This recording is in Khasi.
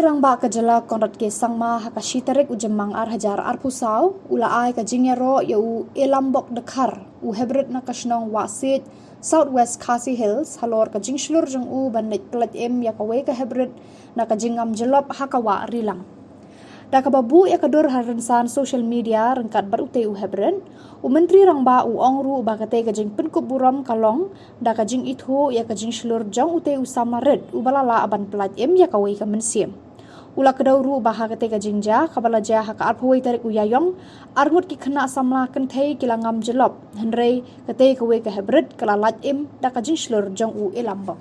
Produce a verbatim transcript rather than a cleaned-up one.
Rangbah ka jylla Conrad K Sangma ha ka shi tarik u Jymmang ar hajar arphew saw u la ai ka jingïaroh ïa u Elambok Dkhar, u Hybrid na ka shnong Wahsiej, South West Khasi Hills, halor ka jingshlur jong u ban leit pyllait im ïa kawei ka Hybrid na ka jingngam jyllop ha ka wah Rilang. Da kaba buh ïa ka dur ha rynsan social media ryngkat bad utei u Hybrid, u Myntri Rangbah u ong ruh ba katei ka jingpynkup burom ka long da ka jingithuh ïa ka jingshlur jong utei u samla rit uba la lah ban pyllait im ïa kawei ka mynsiem. U la kdew ruh ba ha katei ka jingjia kaba la jia ha ka arphew wei tarik u Ïaïong, arngut ki khynnah samla kynthei ki la ngam jyllop, hynrei katei kawei ka Hybrid ka la lait im da ka jingshlur jong u Elambok.